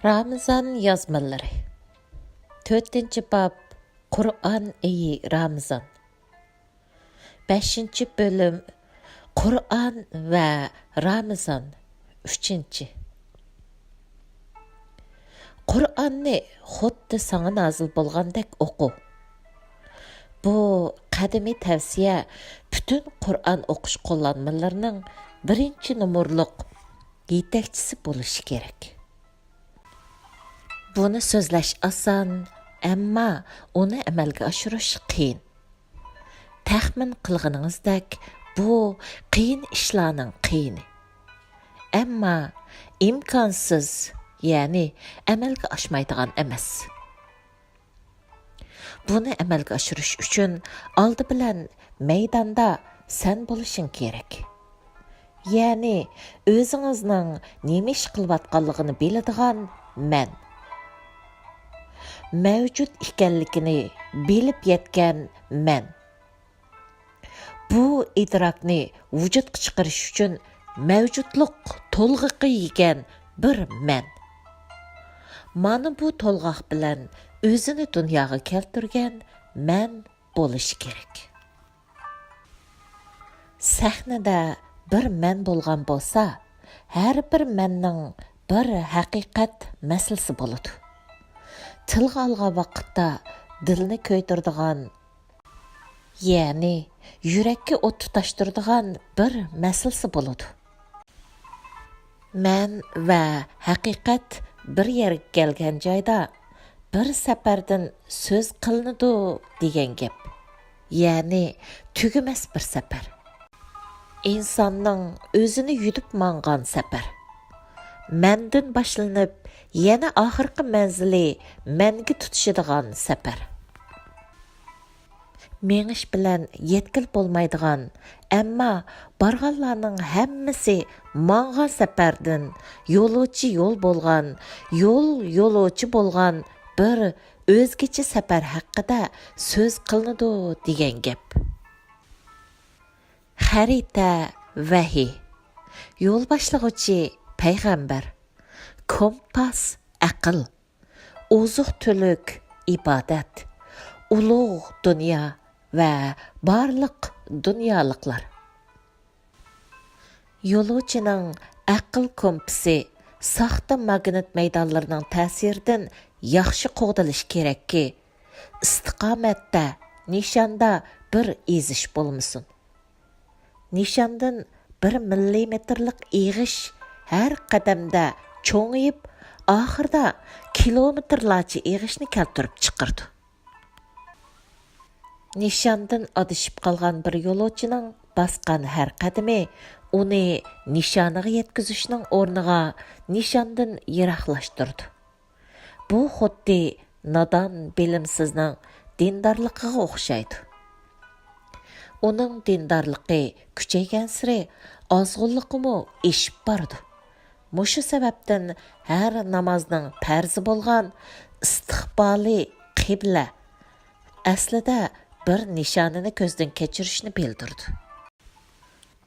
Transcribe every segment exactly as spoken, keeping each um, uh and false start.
رامىزان يازمىلىرى. تۆتىنچى باب، قۇرئان ئېيى رامىزان. بەشىنچى بۆلۈم، قۇرئان ۋە رامىزان. ئۈچىنچى. قۇرئاننى خۇددى ساڭا نازىل بولغاندەك ئوقۇ. بۇ قەدىمىي تەۋسىيە پۈتۈن قۇرئان ئوقۇش قوللانمىلىرىنىڭ بىرىنچى نومۇرلۇق يېتەكچىسى بولۇشى كېرەك. بۇنى سۆزلەش ئاسان، ئەمما ئۇنى ئەمەلگە ئاشۇرۇش قىيىن. تەخمىن قىلغىنىڭىزدەك، بۇ قىيىن ئىشلارنىڭ قىيىنى. ئەمما ئىمكانسىز، يەنى ئەمەلگە ئاشمايدىغان ئەمەس. بۇنى ئەمەلگە ئاشۇرۇش ئۈچۈن ئالدى بىلەن مەيداندا سەن بولۇشۇڭ كېرەك. يەنى ئۆزىڭىزنىڭ نېمە ئىش قىلىۋاتقانلىقىنى بىلىدىغان مەن. مەۋجۇت ئىكەنلىكىنى بىلىپ يەتكەن مەن. بۇ ئىدراكنى ۋۇجۇدقا چىقىرىش ئۈچۈن مەۋجۇتلۇق تولغىقى يېگەن بىر مەن. مانا بۇ تولغاق بىلەن ئۆزىنى دۇنياغا كەلتۈرگەن مەن بولۇشى كېرەك. سەھنىدە بىر مەن بولغان بولسا، ھەر بىر مەننىڭ بىر ھەقىقەت مەسىلىسى بولىدۇ. تىلغا ئالغان ۋاقىتتا دىلنى كۆيدۈرىدىغان، يەنى يۈرەككە ئوت تۇتاشتۇرىدىغان بىر مەسىلىسى بولىدۇ. مەن ۋە ھەقىقەت بىر يەرگە كەلگەن جايدا بىر سەپەردىن سۆز قىلىنىدۇ دېگەن گەپ. يەنى تۈگىمەس بىر سەپەر. ئىنساننىڭ ئۆزىنى يۈدۈپ ماڭغان سەپەر. مەندىن باشلىنىپ، يەنە ئاخىرقى مەنزىلى مەنگە تۇتىشىدىغان سەپەر. مېڭىش بىلەن يەتكىلى بولمايدىغان، ئەمما بارغانلارنىڭ ھەممىسى ماڭغان سەپەردىن يولۇچى يول بولغان، يول يولۇچى بولغان بىر ئۆزگىچە سەپەر ھەققىدە سۆز قىلىنىدۇ دېگەن گەپ. خەرىتە ۋەھىي، يول باشلىغۇچى پەيغەمبەر، كومپاس ئەقىل، ئوزۇق-تۈلۈك ئىبادەت، ئۇلۇغ دۇنيا ۋە بارلىق دۇنيالىقلار. يولۇچىنىڭ ئەقىل كومپىسى ساختا ماگنىت مەيدانلىرىنىڭ تەسىرىدىن ياخشى قوغدىلىشى كېرەككى، ئىستىقامەتتە نىشاندا بىر ئېزىش بولمىسۇن. نىشاندىن بىر مىللىمېتىرلىق ئېغىش ھەر قەدەمدە چوڭىيىپ، ئاخىرىدا كىلومېتىرلارچە ئېغىشنى كەلتۈرۈپ چىقىرىدۇ. نىشاندىن ئادىشىپ قالغان بىر يولۇچىنىڭ باسقان ھەر قەدىمى ئۇنى نىشانىغا يەتكۈزۈشنىڭ ئورنىغا نىشاندىن يىراقلاشتۇرىدۇ. بۇ خۇددى نادان بىلىمسىزنىڭ دىندارلىقىغا ئوخشايدۇ. ئۇنىڭ دىندارلىقى كۈچەيگەنسېرى ئازغۇنلۇقىمۇ ئېشىپ بارىدۇ. مۇشۇ سەۋەبتىن ھەر نامازنىڭ پەرزى بولغان ئىستىقبالى قىبلە ئەسلىدە بىر نىشانىنى كۆزدىن كەچۈرۈشنى بىلدۈرىدۇ.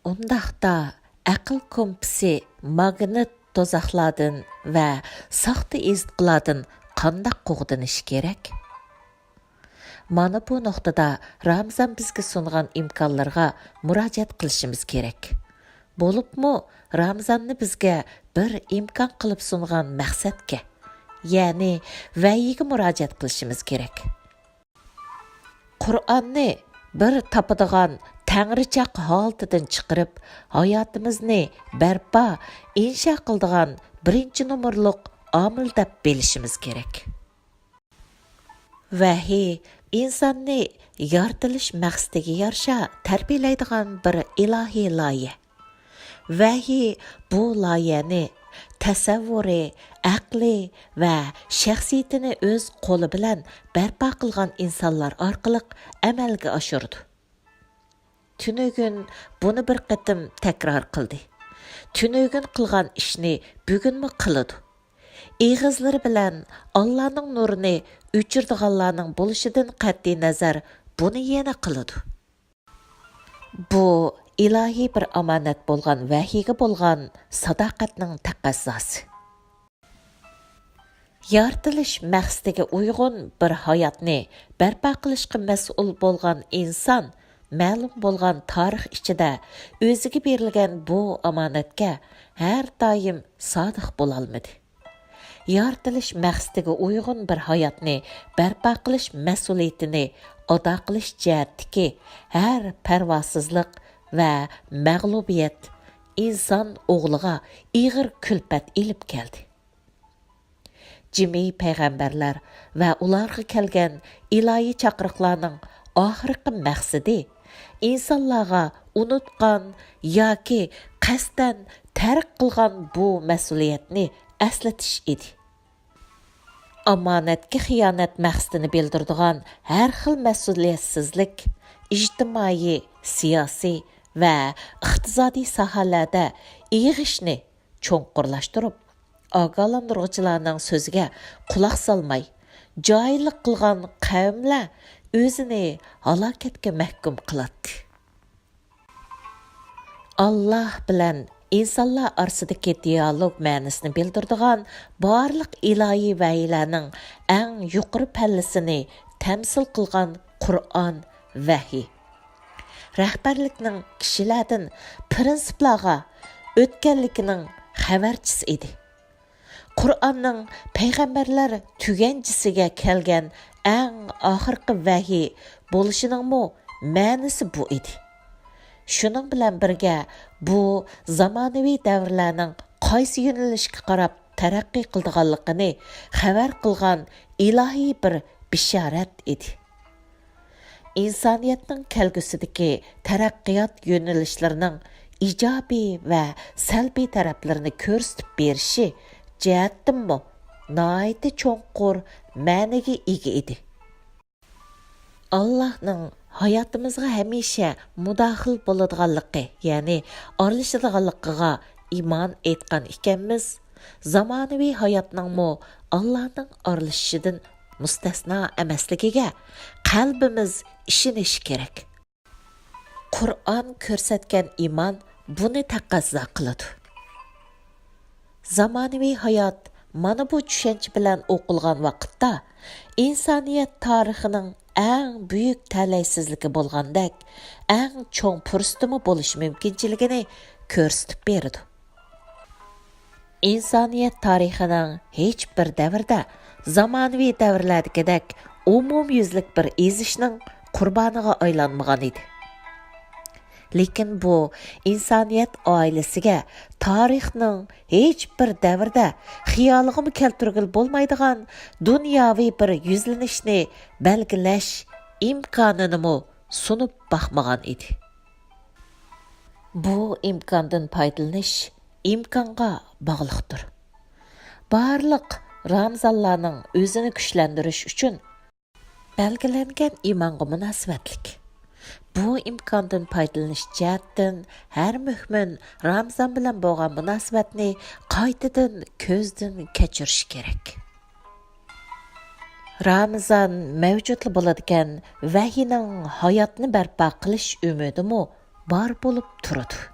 ئۇنداقتا ئەقىل كومپىسى ماگنىت دوزاخلاردىن ۋە ساختا ئېزىتقىلاردىن قانداق قوغدىنىشى كېرەك؟ مانا بۇ نۇقتىدا رامىزان بىزگە سۇنغان ئىمكانلارغا مۇراجىئەت قىلىشىمىز كېرەك. بولۇپمۇ رامىزاننى بىزگە بىر ئىمكان قىلىپ سۇنغان مەقسەتكە، يەنى ۋەھىيگە مۇراجىئەت قىلىشىمىز كېرەك. قۇرئاننى بىر تاپىدىغان تەڭرىچاق ھالىتىدىن چىقىرىپ، ھاياتىمىزنى بەرپا، ئىنشا قىلىدىغان بىرىنچى نومۇرلۇق ئامىل دەپ بىلىشىمىز كېرەك. ۋەھىي ئىنساننى يارىتىلىش مەقسىتىگە يارىشا تەربىيەلەيدىغان بىر ئىلاھىي لايىھە. ۋەھىي بۇ لايىھەنى تەسەۋۋۇرى، ئەقلى ۋە شەخسىيىتىنى ئۆز قولى بىلەن بەرپا قىلغان ئىنسانلار ئارقىلىق ئەمەلگە ئاشۇرىدۇ. تۈنۈگۈن بۇنى بىر قېتىم تەكرار قىلدى. تۈنۈگۈن قىلغان ئىشنى بۈگۈنمۇ قىلىدۇ. ئېغىزلىرى بىلەن ئاللانىڭ نۇرىنى ئۆچۈرىدىغانلارنىڭ بولۇشىدىن قەتئىينەزەر، بۇنى يەنە قىلىدۇ. بۇ ئىلاھىي بىر ئامانەت بولغان ۋەھىيگە بولغان ساداقەتنىڭ تەقەززاسى. يارىتىلىش مەقسىتىگە ئۇيغۇن بىر ھاياتنى بەرپا قىلىشقا مەسئۇل بولغان ئىنسان مەلۇم بولغان تارىخ ئىچىدە ئۆزىگە بېرىلگەن بۇ ئامانەتكە ھەر دائىم سادىق بولالمىدى. يارىتىلىش مەقسىتىگە ئۇيغۇن بىر ھاياتنى بەرپا قىلىش مەسئۇلىيىتىنى ئادا قىلىش جەھەتتىكى ھەر پەرۋاسىزلىق ۋە مەغلۇبىيەت ئىنسان ئوغلىغا ئېغىر كۈلپەت ئېلىپ كەلدى. جىمى پەيغەمبەرلەر ۋە ئۇلارغا كەلگەن ئىلاھىي چاقىرىقلارنىڭ ئاخىرقى مەقسىتى ئىنسانلارغا ئۇنتقان ياكى قەستەن تەرك قىلغان بۇ مەسئۇلىيەتنى ئەسلىتىش ئىدى. ئامانەتكە خىيانەت مەقسىتىنى بىلدۈرىدىغان ھەر خىل مەسئۇلىيەتسىزلىك، ئىجتىمائىي، سىياسىي ۋە ئىقتىسادىي ساھەلەردە ئېغىشنى چوڭقۇرلاشتۇرۇپ، ئاگاھلاندۇرغۇچىلارنىڭ سۆزىگە قۇلاق سالماي، جاھىللىق قىلغان قەۋملەر ئۆزىنى ھالاكەتكە مەھكۇم قىلاتتى. ئاللاھ بىلەن ئىنسانلار ئارىسىدىكى دىئالوگ مەنىسىنى بىلدۈرىدىغان بارلىق ئىلاھىي ۋەھىيلەرنىڭ ئەڭ يۇقىرى پەللىسىنى تەمسىل قىلغان قۇرئان ۋەھىي. رەھبەرلىكنىڭ كىشىلەردىن پىرىنسىپلارغا ئۆتكەنلىكىنىڭ خەۋەرچىسى ئىدى. قۇرئاننىڭ پەيغەمبەرلەر تۈگەنچىسىگە كەلگەن ئەڭ ئاخىرقى ۋەھىي بولۇشىنىڭمۇ مەنىسى بۇ ئىدى. شۇنىڭ بىلەن بىرگە، بۇ زامانىۋى دەۋرلەرنىڭ قايسى يۆنىلىشكە قاراپ تەرەققىي قىلىدىغانلىقىنى خەۋەر قىلغان ئىلاھىي بىر بېشارەت ئىدى. ئىنسانىيەتنىڭ كەلگۈسىدىكى تەرەققىيات يۆنىلىشلىرىنىڭ ئىجابىي ۋە سەلبىي تەرەپلىرىنى كۆرسىتىپ بېرىشى جەھەتتىنمۇ ناھايىتى چوڭقۇر مەنىگە ئىگە ئىدى. ئاللاھنىڭ ھاياتىمىزغا ھەمىشە مۇداخىل بولىدىغانلىقى، يەنى ئارىلىشىدىغانلىقىغا ئىمان ئېيتقان ئىكەنمىز، زامانىۋى ھاياتنىڭمۇ ئاللاھنىڭ ئارىلىشىشىدىن مۇستەسنا ئەمەسلىكىگە قەلبىمىز ئىشىنىشى كېرەك. قۇرئان كۆرسەتكەن ئىمان بۇنى تەقەززا قىلىدۇ. زامانىۋى ھايات مانا بۇ چۈشەنچە بىلەن ئوقۇلغان ۋاقىتتا، ئىنسانىيەت تارىخىنىڭ ئەڭ بۈيۈك تەلەيسىزلىكى بولغاندەك، ئەڭ چوڭ پۇرسىتىمۇ بولۇش مۇمكىنچىلىكىنى كۆرسىتىپ بېرىدۇ. ئىنسانىيەت تارىخىنىڭ ھېچ بىر دەۋرىدە زامانىۋى دەۋرلەردىكىدەك ئومۇميۈزلۈك بىر ئېزىشنىڭ قۇربانىغا ئايلانمىغان ئىدى. لېكىن بۇ ئىنسانىيەت ئائىلىسىگە تارىخنىڭ ھېچ بىر دەۋردە خىيالىغىمۇ كەلتۈرگىلى بولمايدىغان دۇنياۋى بىر يۈزلىنىشنى بەلگىلەش ئىمكانىنىمۇ سۇنۇپ باقمىغان ئىدى. بۇ ئىمكاندىن پايدىلىنىش ئىمكانغا باغلىقتۇر. بارلىق رامىزانلارنىڭ ئۆزىنى كۈچلەندۈرۈش ئۈچۈن بەلگىلەنگەن ئىمانغا مۇناسىۋەتلىك. بۇ ئىمكاندىن پايدىلىنىش جەھەتتىن ھەر مۆمىن رامىزان بىلەن بولغان مۇناسىۋەتنى قايتىدىن كۆزدىن كەچۈرۈشى كېرەك. رامىزان مەۋجۇتلا بولىدىكەن، ۋەھىينىڭ ھاياتنى بەرپا قىلىش ئۈمىدىمۇ بار بولۇپ تۇرىدۇ.